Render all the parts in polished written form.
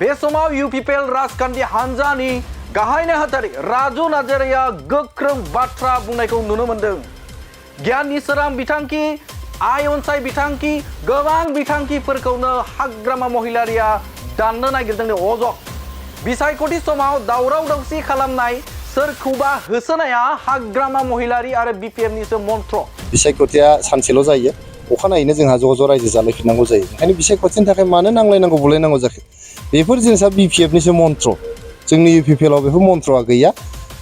बे समाव इउपिपिएल राजखान्थि हान्जानि गाहाय नेहाथारि राजु नार्जारिया गोख्रों बाथ्रा बुंनायखौ नुनो मोन्दों। गियाननि सोरां बिथांखि, आय अनसाय बिथांखि, गोबां बिथांखिफोरखौनो हाग्रामा महिलारिया दाननो नागिरदों। अजद बिसायख'थि समाव दावराव दावसि खालामनाय सोरखौबा होसोनाया हाग्रामा महिलारि आरो बिपिएफनिसो मन्त्र। बिसायख'थिया सानसेल' जायो, अखानायैनो जोंहा ज' ज' रायजो जालायफिननांगौ जायो। ओंखायनो बिसायख'थिनि थाखाय मानो नांलायनांगौ बुलायनांगौ जाखो? बेफोर जिनिसा बिपिएफनिसो मन्त्र। जोंनि इउपिपिएलआव बेफोर मन्त्रआ गैया।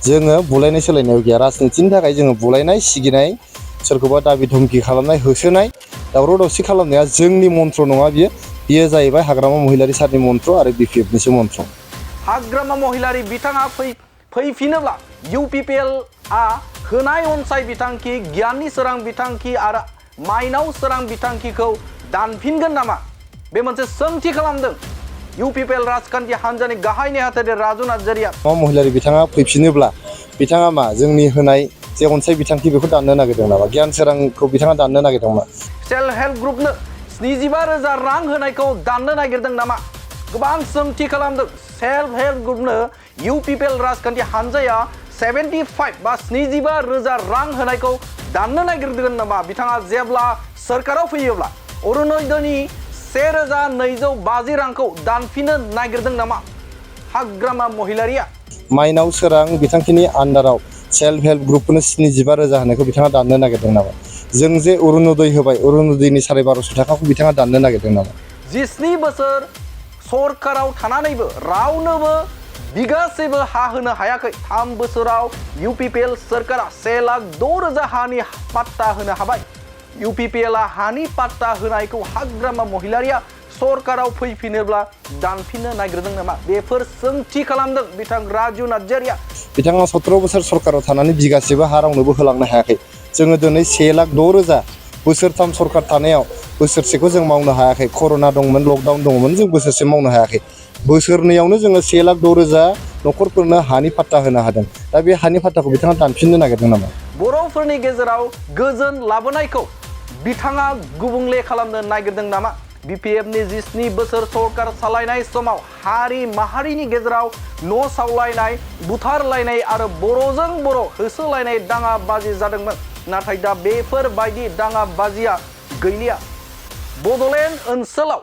जोङो बुलायनाय सोलायनायाव गैया। राजनितिनि थाखाय जोङो बुलायनाय, सिगिनाय, सोरखौबा दाबि धमखि खालामनाय, होसोनाय, दावराव दावसि खालामनाया जोंनि मन्त्र नङा। बियो जाहैबाय हाग्रामा महिलारि सारनि मन्त्र आरो बिपिएफनिसो मन्त्र। हाग्रामा महिलारि बिथाङा फैफिनोब्ला इउपिपिएलआ होनाय अनसाय बिथांखि, गियाननि सोरां बिथांखि आरो माइनाव सोरां बिथांखिखौ दानफिनगोन नामा? बे मोनसे सोंथि खालामदों इउपिपिएल राजखान्थि हान्जानि गाहाय नेहाथारि राजु नार्जारिया। महिलारि बिथाङा फैफिनोब्ला बिथाङा मा जोंनि होनाय जे अनसाय बिथांखि बेखौ दाननो नागिरदों नामा? गियान सोरांखौ बिथाङा दाननो नागिरदों नामा? सेल्फ हेल्प ग्रुपनो 75,000 रां होनायखौ दाननो नागिरदों नामा? गोबां सोंथि खालामदों। सेल्फ हेल्प ग्रुपनो इउपिपिएल राजखान्थि हान्जाया 75,000 रां होनायखौ दाननो नागिरदों नामा? बिथाङा जेब्ला सोरखाराव फैयोब्ला अरुणोदयनि 1,250 रांखौ दानफिननो नागिरदों नामा हाग्रामा महिलारिया? माइनाव सोरां बिथांखिनि आन्दाराव सेल्फ हेल्प ग्रुपनो 75,000 होनायखौ बिथाङा दाननो नागिरदों नामा? जों जे अरुणोदय होबाय, अरुणोदयनि 1250 थाखाखौ बिथाङा दाननो नागिरदों नामा? 17 बोसोर सरकाराव थानानैबो रावनोबो बिगासेबो हा होनो हायाखै। 3 बोसोराव इउपिपिएल सोरखारा 1,06,000 हानि पाट्टा होनो हाबाय। इउपिपिएलआ हानि पाट्टा होनायखौ हाग्रामा महिलारिया सरकाराव फैफिनोब्ला दानफिननो नागिरदों नामा? बेफोर सोंथि खालामदों बिथां राजु नार्जारिया। बिथाङा 17 बोसोर सरकाराव थानानै बिगासेबो हा रावनोबो होलांनो हायाखै। जोङो दिनै 1,06,000 बोसोरथाम सरकार थानायाव बोसोरसेखौ जों मावनो हायाखै। कर'ना दंमोन, लकडाउन दंमोन, जों बोसोरसे मावनो हायाखै। बोसोरनैयावनो जोङो 1,06,000 न'खरफोरनो हानि पाट्टा होनो हादों। दा बे हानि पाट्टाखौ बिथाङा दानफिननो नागिरदों नामा? बर'फोरनि गेजेराव गोजोन लाबोनायखौ बिथाङा गुबुंले खालामनो नागिरदों नामा? बिपिएफनि 17 बोसोर सरकार सालायनाय समाव हारि माहारिनि गेजेराव न' सावलायनाय, बुथारलायनाय आरो बर'जों बर' होसोलायनाय दाङाबाजि जादोंमोन। नाथाय दा बेफोरबायदि दाङाबाजिया गैलिया। बड'लेण्ड ओनसोलाव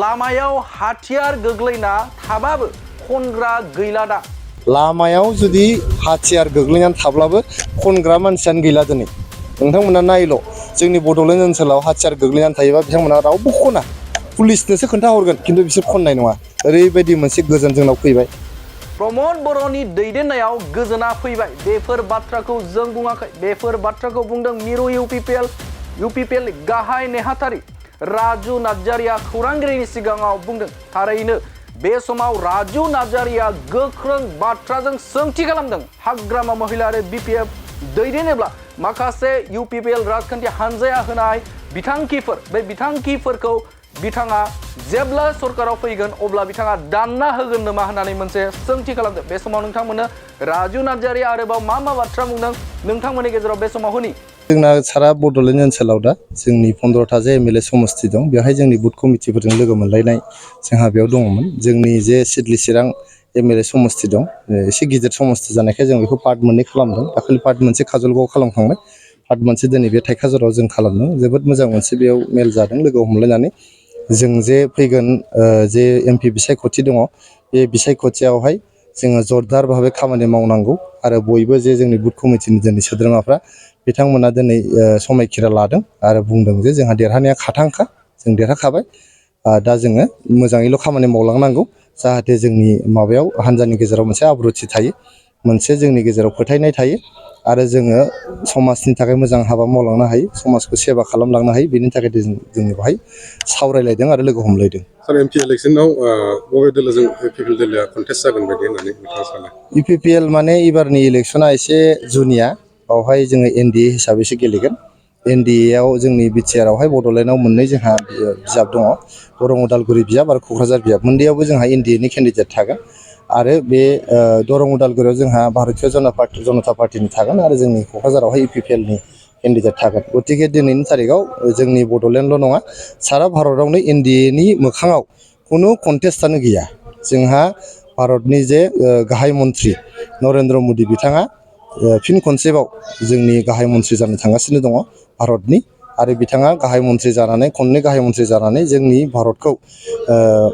लामायाव हाथियार गोग्लैना थाबाबो खनग्रा गैला दा। लामायाव जुदि हाथियार गोग्लैनानै थाब्लाबो खनग्रा मानसियानो गैला दिनै। नोंथांमोना नायल' जोंनि बड'लेण्ड ओनसोलाव हाथियार गोग्लैनानै थायोबा बिथांमोना रावबो खना। पुलिसनोसो खोन्थाहरगोन, खिन्थु बिसोर खननाय नङा। ओरैबायदि मोनसे गोजोन जोंनाव फैबाय। प्रमद बर'नि दैदेननायाव गोजोना फैबाय। बेफोर बाथ्राखौ जों बुङाखै। बेफोर बाथ्राखौ बुंदों मिरु इउपिपिएल गाहाय नेहाथारि राजु नार्जारिया खौरांगिरिनि सिगाङाव बुंदों। थारैनो बे समाव राजु नार्जारिया गोख्रों बाथ्राजों सोंथि खालामदों। हाग्रामा महिला आरो बिपिएफ दैदेनोब्ला माखासे इउपिपिएल राजखान्थि हान्जाया होनाय बिथांखिफोर, बे बिथांखिफोरखौ बिथाङा जेब्ला सरकाराव फैगोन अब्ला बिथाङा दानना होगोन नामा होननानै मोनसे सोंथि खालामदों। बे समाव नोंथांमोननो राजु नार्जारिया आरोबाव मा बाथ्रा बुंदों नोंथांमोननि गेजेराव बे समाव होनि। जोंना सारा बड'लेण्ड ओनसोलाव दा जोंनि 15था जे एमएलए समस्ति दं, बेवहाय जोंनि बुथ कमिटिफोरजों लोगो मोनलायनाय जोंहा बेयाव दङमोन। जोंनि जे सिडली चिरां एमएलए समस्ति दं, एसे गिदिर समस्ति जानायखाय जों बेखौ पार्ट 2 खालामदों। दाखालि पार्ट 1 काजलगावआव खालामखांबाय, पार्ट 1 दिनै बे थाइखाजुराव जों खालामदों। जोबोद मोजां मोनसे बेयाव मेल जादों लोगो हमलायनानै। जों जे फैगोन जे एमपि बिसायख'थि दङ, बे बिसायख'थियावहाय जोङो जरदार भाबै खामानि मावनांगौ आरो बयबो जे जोंनि बुथ कमिटिनि दिनै सोद्रोमाफ्रा बिथांमोना दिनै समायखिरा लादों आरो बुंदों जे जोंहा देरहानाया खाथांखा, जों देरहाखाबाय। दा जोङो मोजाङैल' खामानि मावलांनांगौ, जाहाथे जोंनि माबायाव हान्जानि गेजेराव मोनसे आब्रुथि थायो, मोनसे जोंनि गेजेराव फोथायनाय थायो आरो जोङो समाजनि थाखाय मोजां हाबा मावलांनो हायो, समाजखौ सेबा खालामलांनो हायो। बेनि थाखाय जोंनि बेवहाय सावरायलायदों आरो लोगो हमलायदों। सार, एमपि इलेक्सनाव बबे दोलोजों इउपिपिएल दोलोआ कन्टेस्ट जागोन बायदि होननानै नोंथाङा सानो? इउपिपिएल माने एबारनि इलेक्सना एसे जुनिया। बावहाय जोङो एनडिए हिसाबैसो गेलेगोन। एनडिएआव जोंनि बिटिआरआवहाय बड'लेण्डआव मोननै जोंहा बिजाब दङ, दरं उदालगुरि बिजाब आरो क'क्राझार बिजाब। मोननैयावबो जोंहा एनडिएनि केन्डिडेट थागोन आरो बे दरं उदालगुरियाव जोंहा भारतीय जनता पार्टिनि थागोन आरो जोंनि क'क्राझारावहाय इउपिपिएलनि केन्डिडेट थागोन। गतिके दिनैनि तारिखआव जोंनि बड'लेण्डल' नङा, सारा भारतआवनो एनडिएनि मोखाङाव खुनु कन्टेस्टआनो गैया। जोंहा भारतनि जे गाहाय मन्त्रि नरेन्द्र मदि बिथाङा फिन खनसेबाव जोंनि गाहाय मन्त्रि जानो थांगासिनो दङ भारतनि आरो बिथाङा गाहाय मन्त्रि जानानै खननै गाहाय मन्त्रि जानानै जोंनि भारतखौ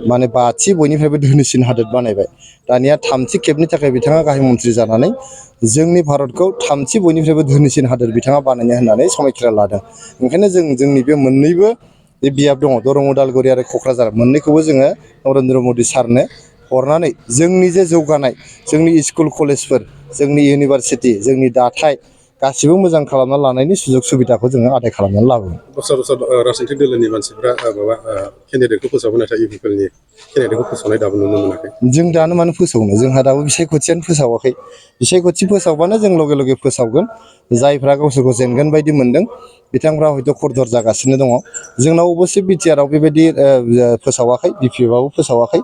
माने 5थि बयनिफ्रायबो धोनिसिन हादोर बानायबाय दानिया 3थि खेबनि थाखाय बिथाङा गाहाय मन्त्रि जानानै जोंनि भारतखौ 3थि बयनिफ्रायबो धोनिसिन हादोर बिथाङा बानायनो होननानै समायखिरा लादों ओंखायनो जोंनि बे मोननैबो जे बियाब दङ दरं उदालगुरि आरो क'क्राझार मोननैखौबो जोङो नरेन्द्र मदि सारनो हरनानै जोंनि जे जौगानाय जोंनि स्कुल कलेजफोर जोंनि इउनिभारसिटि जोंनि दाथाय गासिबो मोजां खालामना लानायनि सुजुग सुबिदाखौ जोङो आदाय खालामनानै लाबोगोन दस्रा राजनीतिक दोलोनि मानसिफ्रा माबा केन्डिडेटखौ फोसावो नाथाय इउपिपिएलनि केन्डिडेटखौ फोसावनाय दाबो नुनो मोनाखै जों दानो मानो फोसावनो जोंहा दाबो बिसायख'थियानो फोसावाखै बिसायख'थि फोसावबानो जों लगे लगे फोसावगोन जायफ्रा गावसोरखौ जेनगोन बायदि मोनदों बिथांफ्रा हयथ' खरदर जागासिनो दङ जोंनाव अबस्से बिटिआरआव बेबायदि फोसावाखै बिपिएफआबो फोसावाखै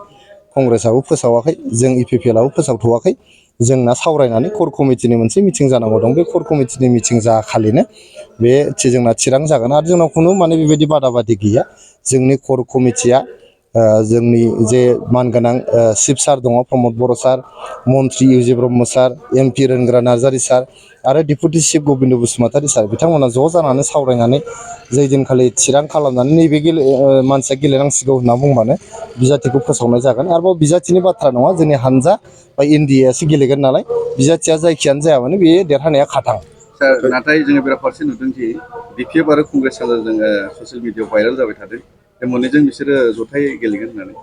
कंग्रेसआबो फोसावाखै जों इउपिपिएलआबो फोसावथ'वाखै जोंना सावरायनानै क'र कमिटिनि मोनसे मिटिं जानांगौ दं बे क'र कमिटिनि मिटिं जाखालिनो बे जोंना थिरां जागोन आरो जोंनाव खुनु माने बेबायदि बादा बादि गैया जोंनि क'र कमिटिया जोंनि जे मानगोनां चिफ सार दङ प्रमद बर' सार मन्त्रि इउजे ब्रह्म सार एमपि रोनग्रा नार्जारि सार आरो डिपुटि चिफ गबिन्द बसुमतारी सार बिथांमोना ज' जानानै सावरायनानै जै दिनखालि थिरां खालामनानै नैबे मानसिया गेलेनांसिगौ होनना बुंबानो बिजाथिखौ फोसावनाय जागोन आरोबाव बिजाथिनि बाथ्रा नङा जोंनि हानजा बा इन्डियासो गेलेगोन नालाय बिजाथिया जायखियानो जाया मानो बेयो देरहानाया खाथां सार नाथाय जोङो बेराफारसे नुदोंदि बिपिएफ आरो कंग्रेस जोङो ससियेल मिडियायाव भाइरेल जाबाय थादों बे मोननैजों बिसोरो जथाय गेलेगोन होननानै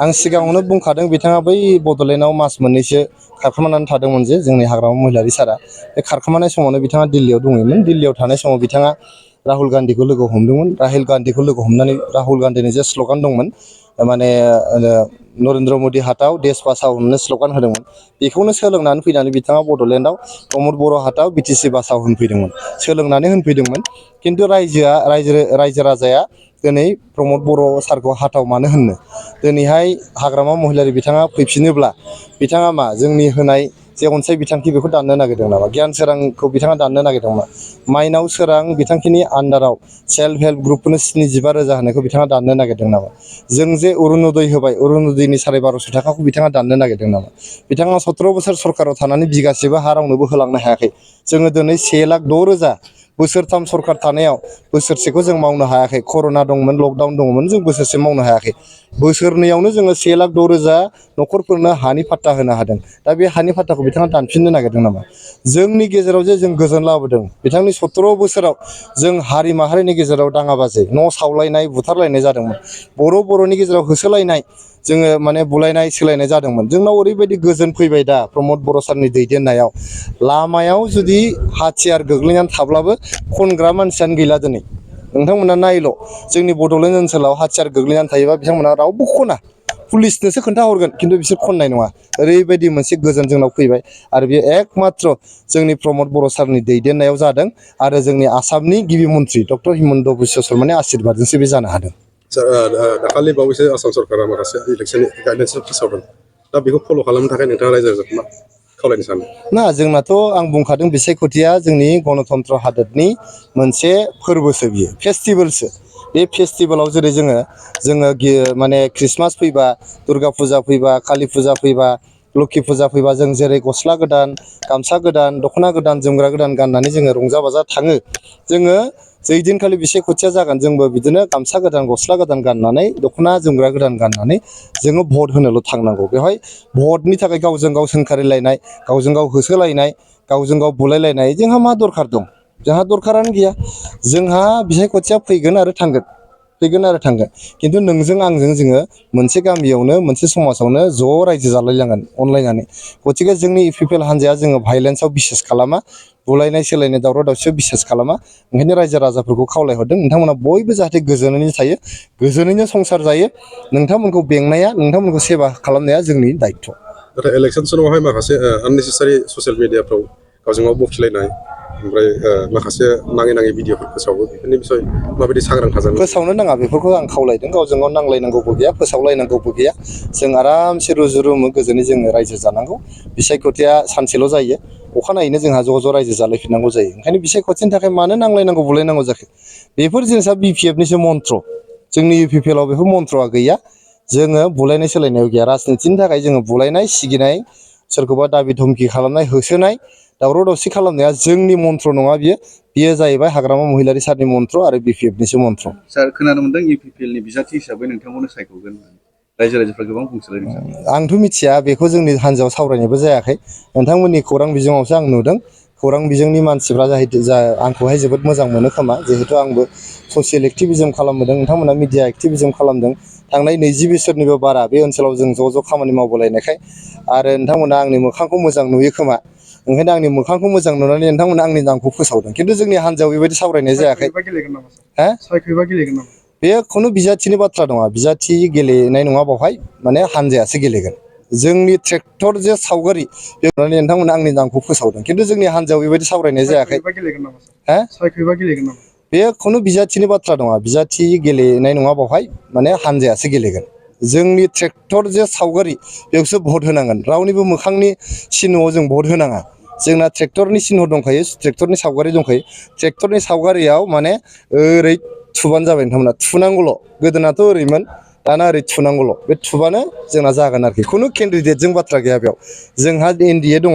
आं सिगाङावनो बुंखादों बिथाङा बै बड'लेण्डआव मास मोननैसो खारखोमानानै थादोंमोन जे जोंनि हाग्रामा महिलारि सारा बे खारखोमानाय समावनो बिथाङा दिल्लीयाव दङमोन दिल्लीयाव थानाय समाव बिथाङा राहुल गान्धीखौ लोगो हमदोंमोन राहुल गान्धीखौ लोगो हमनानै राहुल गान्धीनि जे स्ल'गान दंमोन माने नरेन्द्र मदि हाथाव देश बासाव होननो स्ल'गान होदोंमोन बेखौनो सोलोंनानै फैनानै बिथाङा बड'लेण्डआव प्रमद बर' हाथाव बिटिसि बासाव होनफैदोंमोन सोलोंनानै होनफैदोंमोन खिन्थु रायजो राजाया दिनै प्रमद बर' सारखौ हाथाव मानो होननो दिनैहाय हाग्रामा महिलारि बिथाङा फैफिनोब्ला बिथाङा मा जोंनि होनाय जे अनसाय बिथांखि बेखौ दाननो नागिरदों नामा गियान सोरांखौ बिथाङा दाननो नागिरदों नामा माइनाव सोरां बिथांखिनि आन्दाराव सेल्फ हेल्प ग्रुपफोरनो 75,000 होनायखौ बिथाङा दाननो नागिरदों नामा जों जे अरुनदय होबाय अरुनदयनि 1250 थाखाखौ बिथाङा दाननो नागिरदों नामा बिथाङा 17 बोसोर सरकाराव थानानै बिगासेबो हा रावनोबो होलांनो हायाखै जोङो दिनै 1,06,000 बोसोरथाम सरकार थानायाव बोसोरसेखौ जों मावनो हायाखै कर'ना दंमोन लकडाउन दङमोन जों बोसोरसे मावनो हायाखै बोसोरनैयावनो जोङो 1,06,000 न'खरफोरनो हानि फाट्टा होनो हादों दा बे हानि फाट्टाखौ बिथाङा दानफिननो नागिरदों नामा जोंनि गेजेराव जे जों गोजोन लाबोदों बिथांनि 17 बोसोराव जों हारि माहारिनि गेजेराव दाङाबाजि न' सावलायनाय बुथारलायनाय जादोंमोन बर'नि गेजेराव होसोलायनाय जोङो माने बुलायनाय सोलायनाय जादोंमोन जोंनाव ओरैबायदि गोजोन फैबाय दा प्रमद बर' सारनि दैदेननायाव लामायाव जुदि हाथियार गोग्लैनानै थाब्लाबो खनग्रा मानसियानो गैला दिनै नोंथांमोना नायल' जोंनि बड'लेण्ड ओनसोलाव हाथियार गोग्लैनानै थायोबा बिथांमोना रावबो खना पुलिसनोसो खोन्थाहरगोन खिन्थु बिसोर खननाय नङा ओरैबायदि मोनसे गोजोन जोंनाव फैबाय आरो बेयो एकमात्र जोंनि प्रमद बर' सारनि दैदेननायाव जादों आरो जोंनि आसामनि गिबि मन्त्रि डक्टर हिमन्त बिश्व शर्मानि आशीर्बादजोंसो बे जानो हादों दाखालि बावैसो आसाम सरकारा माखासे इलेक्सननि गाइडलाइन्सफोर फोसावदों दा बेखौ फल' खालामनो थाखाय नोंथाङा रायजो राजाखौ मा खावलायनो सानो ना जोंनाथ' आं बुंखादों बिसायख'थिया जोंनि गणतन्त्र हादोरनि मोनसे फोरबोसो बियो फेस्टिभेलसो बे फेस्टिभेलाव जेरै जोङो माने ख्रिस्टमास फैबा दुर्गा फुजा फैबा कालि फुजा फैबा लक्षि फुजा फैबा जों जेरै गस्ला गोदान गामसा गोदान दख'ना गोदान जोमग्रा गोदान गाननानै जोङो रंजा बाजा थाङो जोङो जै दिनखालि बिसायख'थिया जागोन जोंबो बिदिनो गामसा गोदान गस्ला गोदान गाननानै दख'ना जोमग्रा गोदान गाननानै जोङो भट होनोल' थांनांगौ बेवहाय भटनि थाखाय गावजों गाव सोंखारिलायनाय गावजों गाव होसोलायनाय गावजों गाव बुलायलायनाय जोंहा मा दरखार दं जोंहा दरखारानो गैया जोंहा बिसायख'थिया फैगोन आरो थांगोन खिन्थु नोंजों आंजों जोङो मोनसे गामियावनो मोनसे समाजावनो ज' रायजो जालायनांगोन अनलायनानै गथिखे जोंनि इउपिपिएल हान्जाया जोङो भायलेन्सआव बिसास खालामा बुलायनाय सोलायनाय दावराव दावसियाव बिसास खालामा ओंखायनो रायजो राजाफोरखौ खावलायहरदों नोंथांमोना बयबो जाहाथे गोजोनैनो थायो गोजोनैनो संसार जायो नोंथांमोनखौ बेंनाया नोंथांमोनखौ सेबा खालामनाया जोंनि दायित्व नाथाय इलेक्सन समावहाय माखासे आननेसेसारि ससियेल मिडियाफ्राव गावजों गाव बखिलायनाय ओमफ्राय माखासे नाङै भिडिअफोर फोसावो बेफोरनि बिसय माबायदि सांग्रां थाजानो फोसावनो नाङा बेफोरखौ आं खावलायदों गावजों गाव नांलायनांगौबो गैया फोसावलायनांगौबो गैया जों आरामसे रुजु रुमु गोजोनै जोङो रायजो जानांगौ बिसायख'थिया सानसेल' जायो अखानायैनो जोंहा ज' रायजो जालायफिननांगौ जायो ओंखायनो बिसायख'थिनि थाखाय मानो नांलायनांगौ बुलायनांगौ जाखो बेफोर जिनिसा बिपिएफनिसो मन्त्र जोंनि इउपिपिएलआव बेफोर मन्त्रआ गैया जोङो बुलायनाय सोलायनायाव गैया राजनितिनि थाखाय जोङो बुलायनाय सिगिनाय सोरखौबा दाबि धमखि खालामनाय होसोनाय दावराव दावसि खालामनाया जोंनि मन्त्र नङा बियो जाहैबाय हाग्रामा महिलारि सारनि मन्त्र आरो BPF-निसो मन्त्र। सार खोनानो मोनदों UPPL-नि बिजाथि हिसाबै नोंथांमोननो सायख'गोन रायजो राजाफ्रा गोबां बुंसोलायदों सार। आंथ' मिथिया बेखौ जोंनि हान्जायाव सावरायनायबो जायाखै नोंथांमोननि खौरां बिजोङावसो आं नुदों खौरां बिजोंनि मानसिफ्रा आंखौहाय जोबोद मोजां मोनो खोमा जिहेतु आंबो ससियेल एक्टिभिजम खालामबोदों नोंथांमोना मिडिया एक्टिभिजम खालामदों थांनाय 20 बोसोरनिबो बारा बे ओनसोलाव जों ज' खामानि मावबोलायनायखाय आरो नोंथांमोना आंनि मोखांखौ मोजां नुयो खोमा ओंखायनो आंनि मोखांखौ मोजां नुनानै नोंथांमोना आंनि नामखौ फोसावदों खिन्थु जोंनि हान्जायाव बेबायदि सावरायनाय जायाखै। सायख'योबा गेलेगोन नामा? बे खुनु बिजाथिनि बाथ्रा नङा बिजाथि गेलेनाय नङा बावहाय माने हान्जायासो गेलेगोन जोंनि ट्रेक्टर जे सावगारि बेवहाय नोंथांमोना आंनि नामखौ फोसावदों खिन्थु जोंनि हान्जायाव बेबायदि सावरायनाय जायाखै। सायख'योबा गेलेगोन नामा? बे खुनु बिजाथिनि बाथ्रा नङा बिजाथि गेलेनाय नङा बावहाय माने हान्जायासो गेलेगोन जोंनि ट्रेक्टर जे सावगारि बेयावसो भट होनांगोन रावनिबो मोखांनि सिनआव जों भट होनाङा जोंना ट्रेक्टरनि सिन दंखायो ट्रेक्टरनि सावगारि दंखायो ट्रेक्टरनि सावगारियाव माने ओरै थुबानो जाबाय नोंथांमोना थुनांगौल' गोदोनाथ' ओरैमोन दाना ओरै थुनांगौल' बे थुबानो जोंना जागोन आरोखि खुनु केन्डिडेटजों बाथ्रा गैया बेयाव जोंहा NDA दङ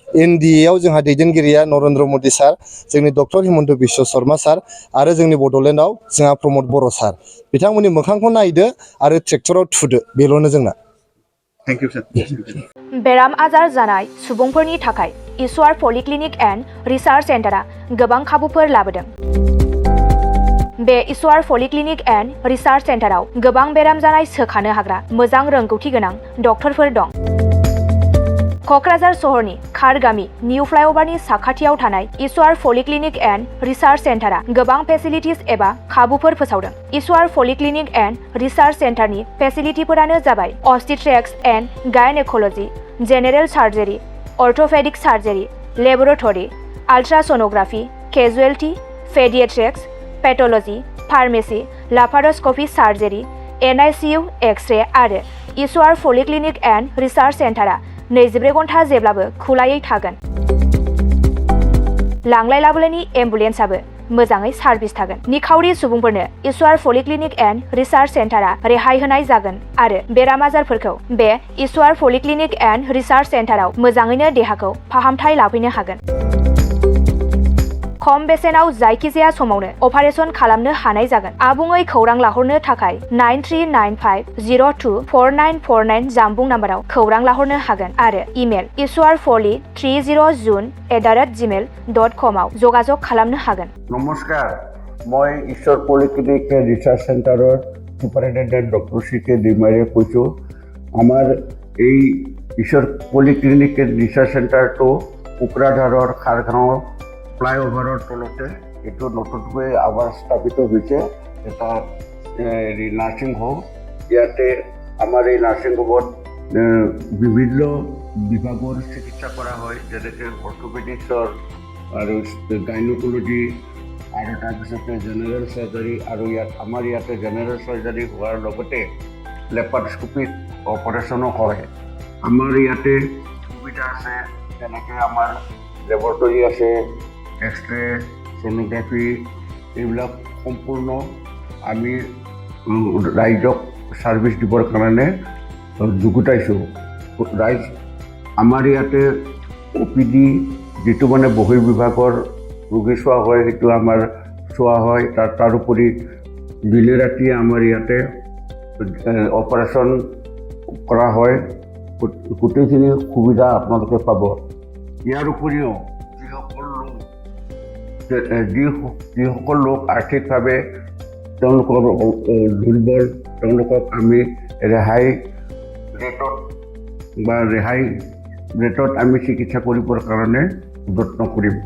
NDA-आव जोंहा दैदेनगिरिया नरेन्द्र मदि सार जोंनि डक्टर हिमन्त बिश्व शर्मा सार आरो जोंनि बड'लेण्डआव जोंहा प्रमद बर' सार बिथांमोननि मोखांखौ नायदो आरो ट्रेक्टराव थुदो बेल'नो जोंना। थेंक इउ सार। बेराम आजार जानाय सुबुंफोरनि थाखाय इसवार पलिक्लिनिक एन्ड रिसार्च सेन्टारा गोबां खाबुफोर लाबोदों। बे इसवार पलिक्लिनिक एन्ड रिसार्च सेन्टाराव गोबां बेराम जानाय सोखानो हाग्रा मोजां रोंगौथि गोनां डक्टरफोर दं। क'क्राझार सहरनि खारगामि निउ फ्लाइअभारनि साखाथियाव थानाय इसवार पलिक्लिनिक एन्ड रिसार्च सेन्टारा गोबां फेसिलिटिस एबा खाबुफोर फोसावदों। इसवार पलिक्लिनिक एन्ड रिसार्च सेन्टारनि फेसिलिटिफोरानो जाबाय obstetrics and gynaecology, general surgery, orthopaedic surgery, laboratory, ultrasonography, casualty, paediatrics, pathology, pharmacy, laparoscopy surgery, NICU, x-ray आरो इसवार पलिक्लिनिक एन्ड रिसार्च सेन्टारा 24 घन्टा जेब्लाबो खुलायै थागोन। लांलाय लाबोलायनि एम्बुलेन्सआबो मोजाङै सार्भिस थागोन। निखावरि सुबुंफोरनो इसवार पलिक्लिनिक एन्ड रिसार्च सेन्टारा रेहाय होनाय जागोन आरो बेराम आजारफोरखौ बे इसवार पलिक्लिनिक एन्ड रिसार्च सेन्टाराव मोजाङैनो देहाखौ फाहामथाय लाफैनो हागोन। खम बेसेनाव जायखिजाया समावनो अपारेशन खालामनो हानाय जागोन। आबुङै खौरां लाहरनो थाखाय 9395024949 जानबुं नाम्बाराव खौरां लाहरनो हागोन आरो इमेल iswarpoli30june@gmail.com आव जगाजग खालामनो हागोन। नमस्कार मैं ईश्वर पलिक्लिनिक रिसार्च सेंटर सुपारिटेंडेंट डॉक्टर CK दैमारीয়ে কৈছো आमार এই ईश्वर पलिक्लिनिक रिसार्च सेंटर तो कोकराझार खारगांव फ्लाईओभार तलते ये नतुनকৈ आबार स्थापित होइছে এটা नार्सिंग होम ইয়াতে आमार এই नार्सिंग होमत विभिन्न विभागर चिकित्सा करा হয় যেনেকৈ অৰ্থপেডিক্সৰ আৰু গাইনোকলজি আৰু তাৰপিছতে জেনেৰেল সাৰ্জাৰী আৰু আমাৰ ইয়াতে জেনেৰেল সাৰ্জাৰী হোৱাৰ লগতে লেপাৰোস্কোপিক অপাৰেশ্যনো হয়। আমাৰ ইয়াতে সুবিধা আছে যেনেকৈ আমাৰ লেবৰেটৰী আছে एक्स-रे सोनोग्राफी এইবিলাক সম্পূৰ্ণ আমি ৰাইজক সাৰ্ভিস দিবৰ কাৰণে যুগুতাইছোঁ। ৰাইজ আমাৰ ইয়াতে OPD যেটো মানে বহিৰ্বিভাগৰ ৰোগী চোৱা হয় সেইটো আমাৰ চোৱা হয় তাৰোপৰি দিনে ৰাতি আমাৰ ইয়াতে অপাৰেশ্যন কৰা হয় গোটেইখিনি সুবিধা আপোনালোকে পাব। ইয়াৰ উপৰিও যিসকল লোক আৰ্থিকভাৱে তেওঁলোকৰ দুৰ্বল তেওঁলোকক আমি ৰেহাই ৰেটত আমি চিকিৎসা কৰিবৰ কাৰণে যত্ন কৰিম।